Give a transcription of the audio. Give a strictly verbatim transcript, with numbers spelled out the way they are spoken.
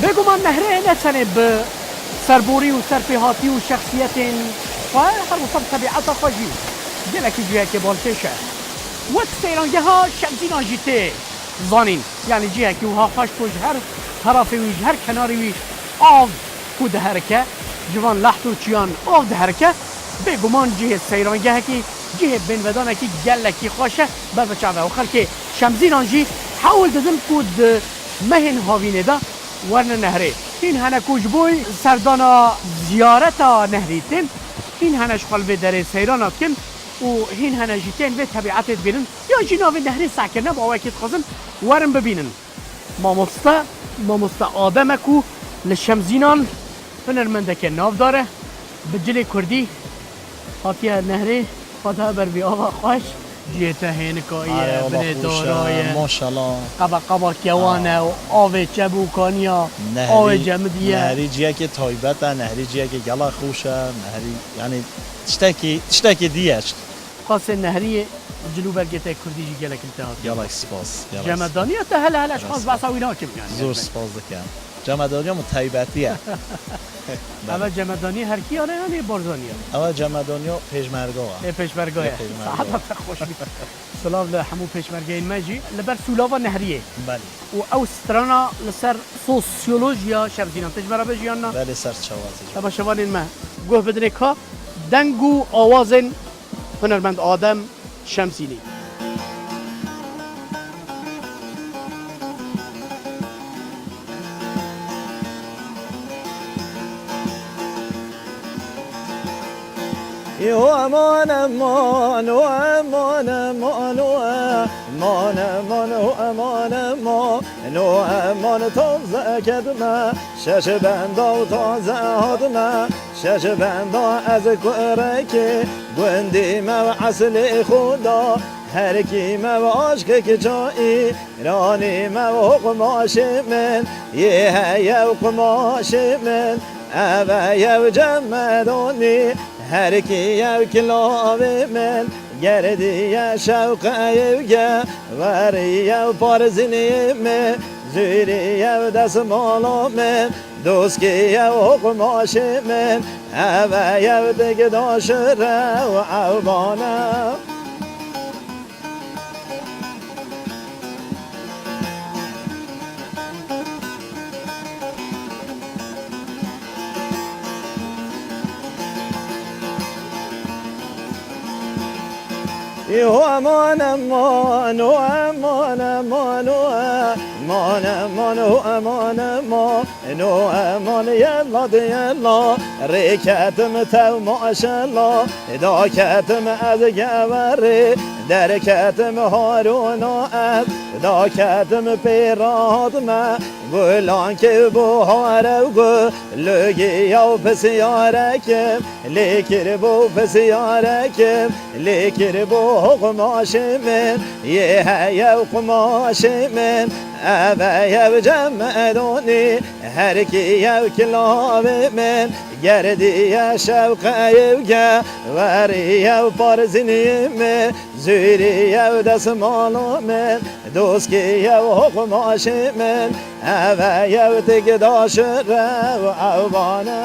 Bêguman Nehrê ne tenê bi serborî û serpêhatî û şexsiyetên xwe, her wisa bi tebiata xwe jî gelekî cihekê balkêş e. Wek seyrangeha Şemzînan jî tê zanîn. Yanî cihekî wiha xweş ku ji her terafê wî, ji her kenarê wî av ku diherike, ji van leht û çiyan av diherike, bêguman cihê seyrangehekî, cihê bênvedanekî gelekî xweş e ber bi çav e. Û xelkê Şemzînan jî hewl didin ku di mehên havînê de werine Nehrê. Hîn hene ku ji bo serdana ziyareta Nehrî tên, hîn hene ji xwe li vê derê seyrana dikin û hîn hene jî tên vê tebiatê dibînin. Yan jî navê Nehrî seh kirine bi awayekî dixwazin werin bibînin. Mamoste, mamoste Adem e ku li Şemzînan hunermendeke navdar e, bi cilê kurdî hatiye Nehrê, xwe da ber vî ava xweş. Cihê te hênika ye, binê dara ye. Maşallah. Qeba qeba kewan e û avê çebûkan ya, avê cemidî ye. Nehrî ciyekê taybet e, Nehrî ciyekê gela xweş e, Nehrî, yanî tiştekî, tiştekî dî ye. Qasê Nehriyê cil û bergê te kurdî jî gelek li te hatiye. Gelek spas, gelek spas. Cemedaniya te hele hele ji xwe ez behsa wî nakim yanî. Zor spas dikim. Cemedaniya min taybetî ye. Eve cemedaniya herkiyan e yanî Barzaniya? Eve cemedaniya pêşmerga ye. Ê pêşmerga ye. Ê pêşmerga ye. Saeta te xweş bî. Silav li hemû pêşmergeyên me jî. Li ber sûlava Nehriyê. Belê. Û ew strana li ser sosyolojiya Şemzînan. Te ji me re bêjî yan na? Belê, ser çawa tê. Temaşevanên me guh bidinê ka deng û awazên hunermend Adem Şemzînî. Yo eman eman, o eman eman, o eman eman, o eman eman, o eman taze kedime, şeş benda û taze hatime, şeş benda ez kurekê gundî me û eslê xuda, her kî me û aşkek çayî, Ranî me û qumaşê min, yê heye û qumaşê min, eve ye û cemedonî, her kî ye û kilavê min, gerdî ye şewqeyê û ge, werî ye û parzinî min, zûrî ye û desmala min, doskî ye û qumaşê min, eve ye û tigdaşire û ewbane. Yo eman eman, o eman eman, o eman eman, o eman eman. No eman yella de yella, rê ketim tev maşella, da ketim ez geverê, der ketim harûna ez, da ketim pê rahat me, gulan kê buhare û gulugî ya û pisyarekim, lê kiribû pisyarekim, lê kiribû qumaşê min, yê heye û qumaşê min, eve ye û cemedonî, Her kî ye û kilavê min, gerdî ye şewqeyê û ge, werî ye û parzinî min, zûrî ye û desmala min, doskî ye û qumaşê min, eve ye û tigdaşire û ewbane.